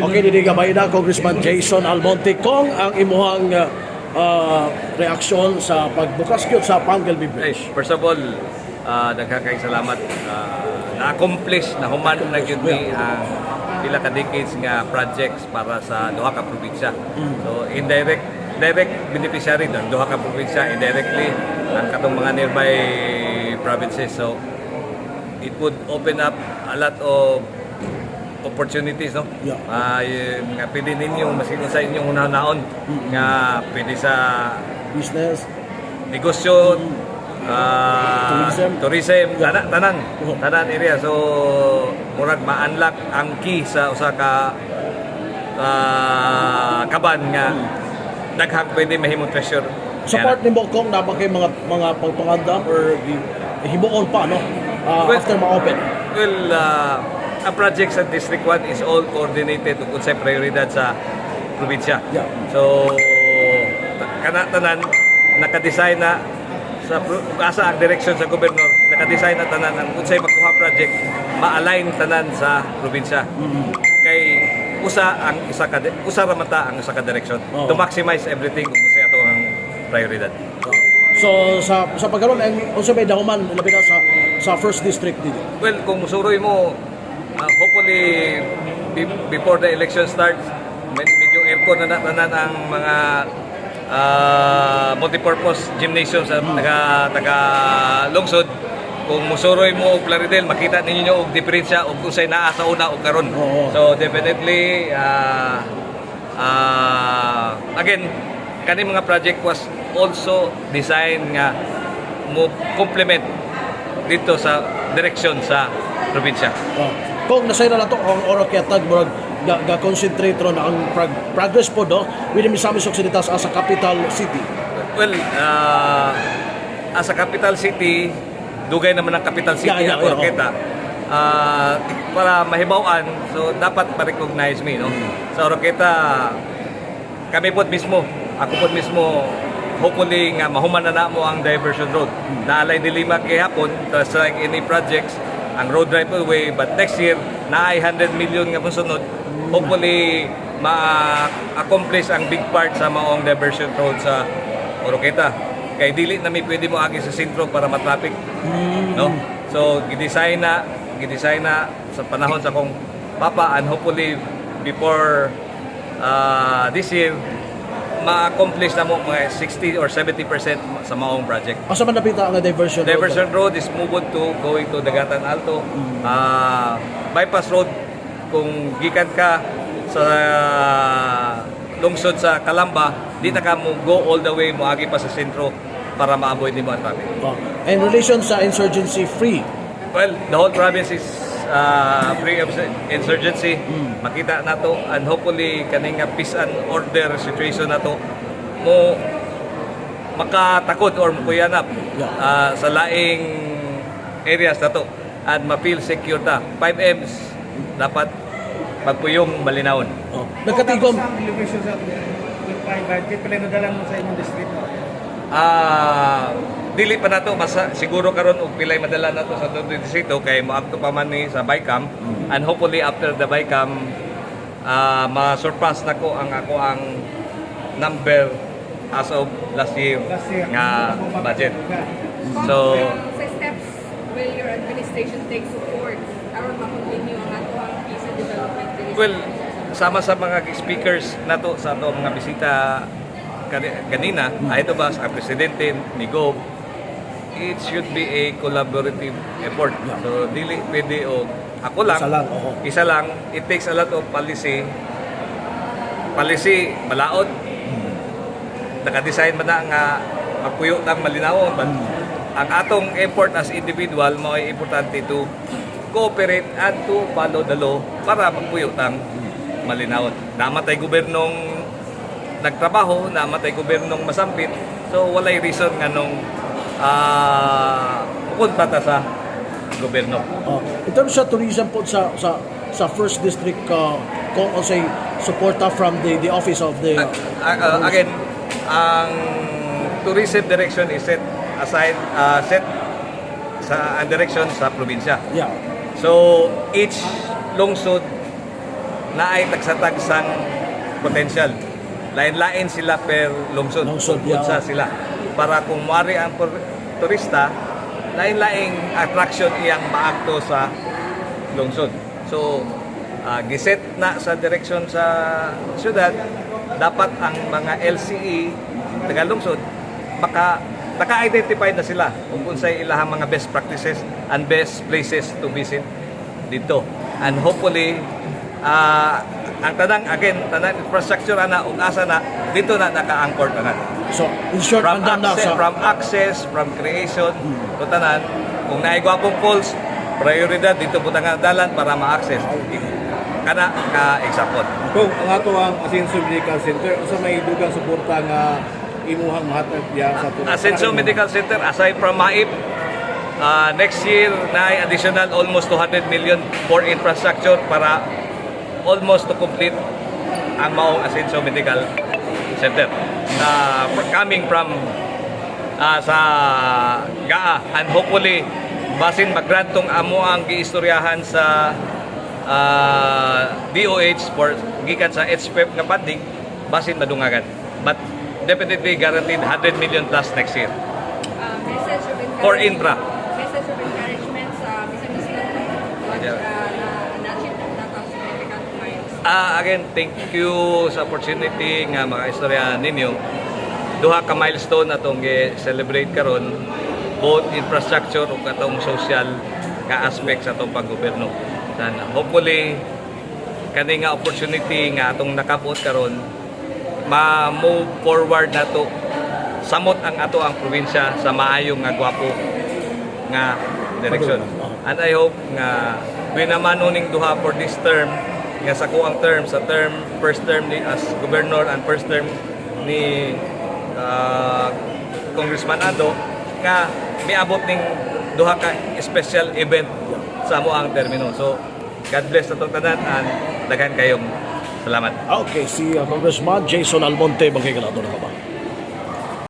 Okay, dili gabay na Congressman Jason Almonte, kung ang imuhang reaksyon sa pagbukas gyud sa Panguil Bay Ay, Bridge. First of all, daghan kay salamat. Na-accomplish, nahuman na gyud ni ang pila ka decades nga projects para sa duha ka probinsya. So indirect direct beneficiary ang duha ka probinsya, indirectly ang katong mga nearby provinces. So it would open up a lot of opportunities, no? Yeah. Yun nga pwede ninyo maski sa inyong hunahon nga pwede sa business, negosyo, tourism. Tourism, tanan, tanan, tanan area. So, murag ma-unlock ang key sa usa ka kaban nga daghang pwede mahimong treasure. Sa part nimo, kung naa ba kay mga pagpangandam or himuon pa, no? Well, after ma-open. Well, ang project sa District 1 is all coordinated ug unsay prioridad sa probinsya. So, kana tanan naka-design na sa ug asa ang direksyon sa gobernador, naka-design na tanan ang unsay makuha project, ma-align tanan sa probinsya. Kay usa ang isa ka usa ra man ta ang usa ka direksyon to maximize everything ug unsay ato ang prioridad. So sa pagkaron ang unsa may dahuman labi na sa first district dito? Well, kung musuroy mo, hopefully before the election starts, medyo aircon na tanan ang mga multipurpose gymnasium sa taga taga lungsod. Kung musuroy mo og Plaridel, makita ninyo og diferensya og unsay naa sa una og karon. So definitely, again, kani mga project was also designed nga mo complement dito sa direksyon sa probinsya. Oh. Kung nasayra na to ang Oroquieta, murag ga concentrate ron ang progress po, no, within Misamis Occidental as a capital city. Well, as a capital city, dugay naman ang capital city ang Oroquieta. Para mahibaw-an, so dapat ma-recognize me, no? Sa Oroquieta, kami po mismo, ako po mismo, hopefully nga mahuman na namo ang diversion road. Naa lay de Lima gihapon, tas like any projects, ang road right of way, but next year, naay 100 million nga musunod. Hopefully, ma-accomplish ang big part sa maong diversion road sa Oroquieta. Kay dili na mi pwede mo agi sa sentro para ma-traffic. No? So, gidesign na sa panahon sa akong papa and hopefully before this year ma-accomplish na mo mga 60 or 70% sa maong project. Asa man napita ang diversion road? Diversion road is moved to going to Dagatan Alto. Bypass road, kung gikan ka sa lungsod sa Calamba, di na ka mo go all the way mo agi pa sa sentro para ma-avoid nimo ang traffic. Oh. In relation sa insurgency free? Well, the whole province is free of insurgency. Makita nato and hopefully kaning nga peace and order situation nato mo makatakod or mukuyanap sa laing areas nato and ma-feel secure ta. 5 M's, dapat magpuyong malinawon. Oh. Nagkatigom Sa elevation sa 2.5, pila nadala mo sa imong distrito? Dili pa nato masa siguro karon og pilay madala nato sa atong distrito kay moadto pa man ni sa BICAM and hopefully after the BICAM, ma-surpass nako ang ako ang number as of last year, Last year. nga budget. So Sa steps will your administration take support aron ma-continue ang ato ang peace and development diri sa Well, sama sa mga speakers nato sa ato mga bisita ganina, ay ito ba sa presidente ni Gov, it should be a collaborative effort. So dili pwede og ako lang, Isa lang, oo. Isa lang, it takes a lot of policy. Policy, balaod. Naka-design man na nga magpuyo ng malinawon, but ang atong effort as individual mao ay importante to cooperate and to follow the law para magpuyo tang malinawon. Naa man tay gobyernong nagtrabaho, naa man tay gobyernong masampit, so walay reason nga nung pupunta ta sa gobyerno. Oh. In terms sa tourism po sa first district, kung unsay suporta from the office of the Again, ang tourism direction is set aside, set sa ang direction sa probinsya. So each lungsod naay tagsa-tagsang potential. Lain-lain sila per lungsod. Lungsod, yeah. Unsa sila. Para kung muari ang turista, lain-laing attraction iyang maakto sa lungsod. So, giset na sa direksyon sa syudad, dapat ang mga LCE taga lungsod naka-identify na sila kung unsay ilahang mga best practices and best places to visit dito. And hopefully, ang tanang again, tanang infrastructure ana ug asa na dito na naka-anchor tanan. So, in short, From andam na access, sa from access, from creation, to tanan, kung naay gwapong falls, prioridad dito butang ang dalan para ma-access. Kana ka example. Kung ang ato ang Asenso Medical Center, unsa may dugang suporta nga imuhang mahatag diya sa ato? Asenso Medical Center, aside from MAIP, next year na ay additional almost 200 million for infrastructure para almost to complete ang maong Asenso Medical Center. Coming from sa GAA and hopefully basin mag-grant tong amo ang giistoryahan sa DOH for gikan sa HFEP nga funding, basin madungagan, but definitely guaranteed 100 million plus next year. Message of encouragement. For infra. Message of encouragement sa Misamis Norte na na-achieve na ang significant milestone. Again, thank you sa opportunity nga makaistorya ninyo. Duha ka milestone atong gi-celebrate karon, both infrastructure ug atong social nga aspect sa atong paggobyerno. Sana hopefully kani nga opportunity nga atong nakabot karon, ma-move forward nato samot ang ato ang probinsya sa maayo nga gwapo nga direksyon. And I hope nga binamano ning duha for this term nga sa kuang term, sa term, first term ni as governor and first term ni Congressman Ado nga miabot ning duha ka special event sa amo ang termino. So God bless atong tanan and daghan kayong salamat. Okay, si Congressman Jason Almonte, magkikalato na ka ba?